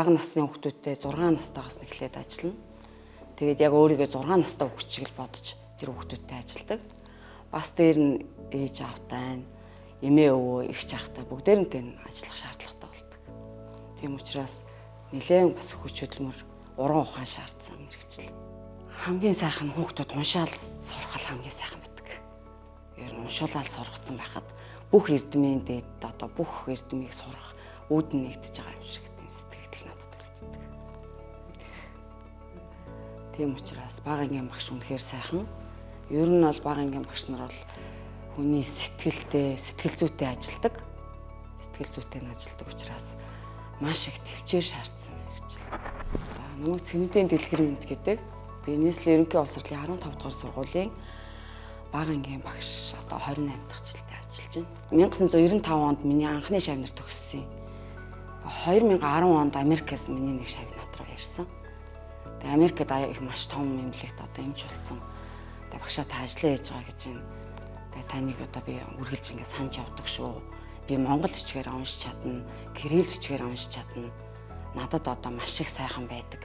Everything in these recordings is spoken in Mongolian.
Бага насны хүүхдүүдтэй 6 настайгаас эхлээд ажиллана. Тэгээд яг өөрийгөө 6 настай хүүхд шиг л бодож тэр хүүхдүүдтэй ажилладаг. Бас дээр нь ээж аавтай, эмээ өвөө, эгч ахтай бүгдээрэнтэй нь ажиллах шаардлагатай болдог. Тийм учраас нэлээд бас хүч хөдөлмөр, уран ухаан шаардсан мэргэжил. Хамгийн сайхан нь хүүхдүүд уншаал сурах л хамгийн сайхан байдаг. Ер нь уншуулаад сургацсан байхад бүх эрдмийн дээд одоо бүх эрдмийг сурах үүдэн нэгдэж байгаа юм шиг тийм сэтгэл надад үлддэг. Тийм учраас бага ангийн багш үнэхээр сайхан. Ер нь бол бага ангийн багш нар бол хүний сэтгэлтэй, сэтгэл зүйтэй ажилдаг. Сэтгэл зүйтэй нь ажилдаг учраас маш их төвчээр шаардсан мэргэжил. За, намайг Цэнэдийн Дэлгэр мэнд гэдэг. Би нийслэлийн ерөнхий боловсролын 15 дугаар сургуулийн бага ангийн багш одоо 28 дахь жилдээ ажиллаж байна. 1995 онд миний анхны шавнар төгссөн юм. 2010 онд Америкээс миний нэг шавь над руу ярьсан. Тэгээ Америкт их маш том эмнэлэгт одоо эмч болсон. Тэгээ багшаа та ажиллаа хийж байгаа гэж байна. Тэгээ таныг одоо би үргэлж ингэ санаж явдаг шүү. Би монгол бичгээр уншиж чадна, кирилл бичгээр уншиж чадна. Надад одоо маш их сайхан байдаг.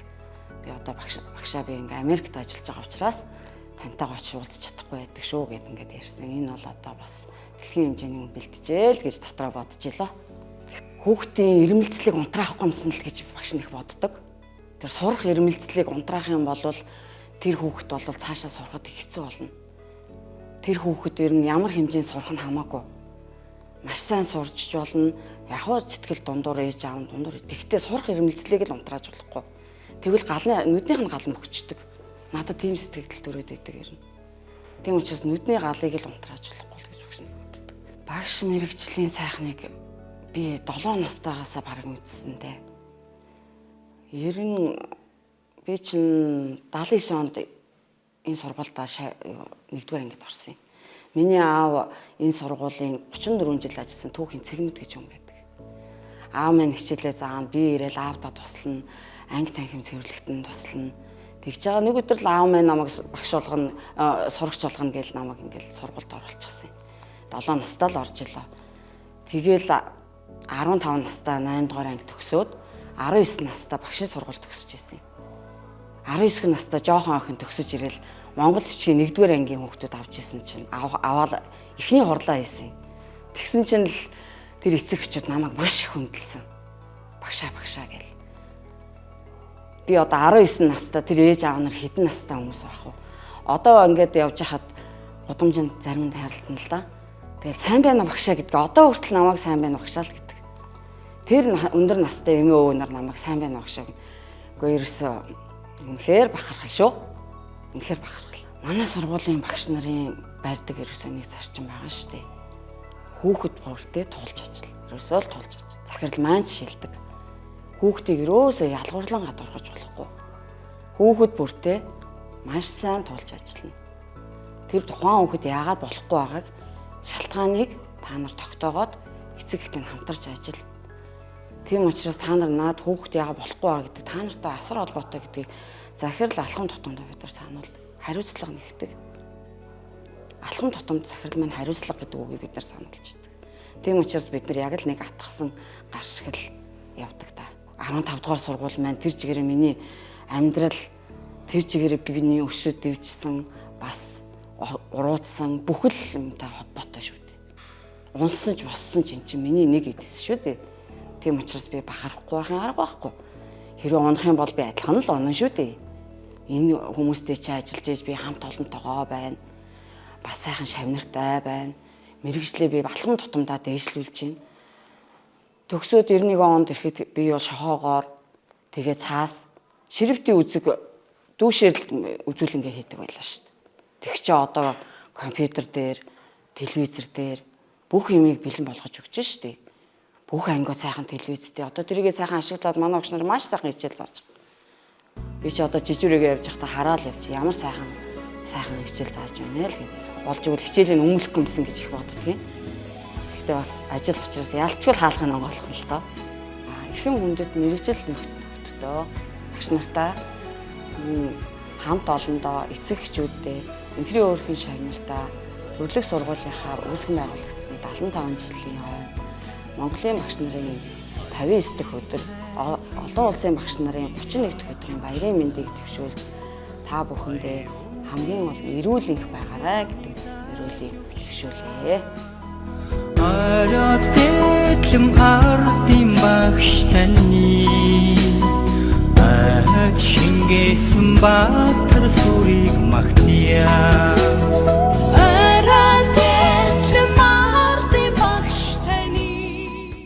Би одоо багшаа би ингээ Америкт ажиллаж байгаа учраас тантайгаа очиж уулзах чадахгүй байдаг шүү гэд ингээд ярьсан. Энэ бол одоо бас дэлхийн хэмжээний хүн бэлтжээ л гэж дотроо бодож илаа. Хүүхдийн ирмэлцлийг унтраахгүй юмсан л гэж багш нэг боддог. Тэр сурах ирмэлцлийг унтраах юм бол тэр хүүхэд бол цаашаа сурахад их хэцүү болно. Тэр хүүхэд ер нь ямар хэмжээнд сурах нь хамаагүй. Маш сайн сурч болно. Яг хоо сэтгэл дундуур ээж аав дундуур. Тэгтээ сурах ирмэлцлийг л унтрааж болохгүй. Тэгвэл галны нүднийх нь гал мөхчдөг. Надад тийм сэтгэл төрөөд байдаг юм. Тийм учраас нүдний галыг л унтрааж болохгүй л гэж багш нэг боддог. Багш мэрэгжлийн сайхныг би 7 настайгаасаа бараг мэдсэн дээ. Ер нь би чинь 79 онд энэ сургуульдаа нэгдүгээр ангид орсон юм. Миний аав энэ сургуулийн 34 жил ажилласан түүхийн цэгмэд гэж хүн байдаг. Аав маань хичээлээ заана, би ирээл аавдаа туслана, анги танхим цэвэрлэхэд нь туслана. Тэгж байгаа нэг өдөр л аав маань намайг багш болгоно, сурагч болгоно гэж намайг ингээл сургуульд оруулчихсан юм. 7 настай л орж илаа. Тэгээл 15 настай 8 дугаар анги төгсөөд 19 настай багшийн сургууль төгсөж ирсэн юм. 19 настай жоохон охин төгсөж ирээл Монгол бичгийн 1-р ангийн хүүхдүүд авч исэн чинь аваад эхний хурлаа хийсэн. Тэгсэн чинь л тэр эцэг эхчүүд намайг маш их хүндэлсэн. Багшаа багшаа гэл. Би одоо 19 настай тэр ээж аав нар хэдэн настай хүмүүс байх вэ? Одоо ингээд явж хахад гудамжинд зарим нь тайралтна л да. Тэгэл сайн байна багшаа гэдэг. Одоо хүртэл намайг сайн байна багшаа л гэдэг. Тэр өндөр настай эмээ өвөө нар намайг сайн байна багшаа. Үгүй ерөөсөө үнэхээр бахархал шүү. Үнэхээр бахархал. Манай сургуулийн багш нарын барьдаг ерөөсөө нэг зарчим байгаа шүү дээ. Хүүхэд бүртээ тулж ажил. Ерөөсөө л тулж ажил. Захирал маань жишээлдэг. Хүүхдийг ерөөсөө ялгуурлан гадуурхаж болохгүй. Хүүхэд бүртээ маш сайн тулж ажиллана. Тэр тухайн хүүхэд яагаад болохгүй байгааг шалтгааныг та нар тогтоогоод эцэг эхтэй хамтарч ажил. Тийм учраас та нар наад хүүхэд яагаад болохгүй байгаа гэдэг та нартай асар холбоотой гэдгийг захирал алхам тутамдаа бид нар сануулдаг. Хариуцлага нэгдэг. Алхам тутамд захирал маань хариуцлага гэдэг үгийг бид нар сануулж идэг. Тийм учраас бид нар яг л нэг атгсан гар шиг л явдаг та. 15 дугаар сургууль маань тэр чигээр миний амьдрал, тэр чигээр миний өшөөд дэвжсэн, бас уруудсан бүхэл юмтай холбоотой шүү дээ. Унсан ч боссон ч эн чинь миний нэг эдэс шүү дээ. Тийм учраас би бахарахгүй байхын арга байхгүй. Хэрвээ унах юм бол би адилхан л унана шүү дээ. Энэ хүмүүстэй чи ажиллаж ээж би хамт олонтойгоо байна. Бас сайхан шавнартай байна. Мэргэжлээ би алхам тутамдаа дээшлүүлж байна. Төгсөөд 91 онд ирэхэд би бол шохоогоор тэгээ цаас шрифтийн үзэг дүүшээр үзүүлэнгээ хийдэг байлаа шүү дээ. Тэг чи одоо компьютер дээр, телевизэр дээр бүх юмыг бэлэн болгож өгч шүү дээ. Бүх ангиуд сайхан телевизтэй. Одоо тэрийгээ сайхан ашиглаад манай багш нар маш сайхан хичээл зааж байгаа. Би чи одоо жижүүрэгээ явж байхдаа хараад явчих. Ямар сайхан хичээл зааж байна л гэд. Болж игэл хичээлийн өмнөлөхгүй юмсан гэж их боддгийн. Гэхдээ бас ажил учраас ялчгүй хаалгыг онгойлох нь л доо. Эрхэм хүндэт мэргэжил нөхдөдөө багш нартаа хамт олондоо эцэг эхчүүддээ энхрийн өөрхийн шавнартаа төрлөх сургуулийнхаар үүсгэн байгуулагдсны 75 жилийн хойно Монголын багш нарын 59 дахь өдөр олон улсын багш нарын 31 дахь өдрийн баярын мэндийг дэвшүүлж та бүхэндээ хамгийн гол нь эрүүл энх байгаарай гэдэг ерөөлийг дэвшүүлье. Оройд дээдлэн ардын багш таны айд шингээсэн баатар сүрийг магтъя.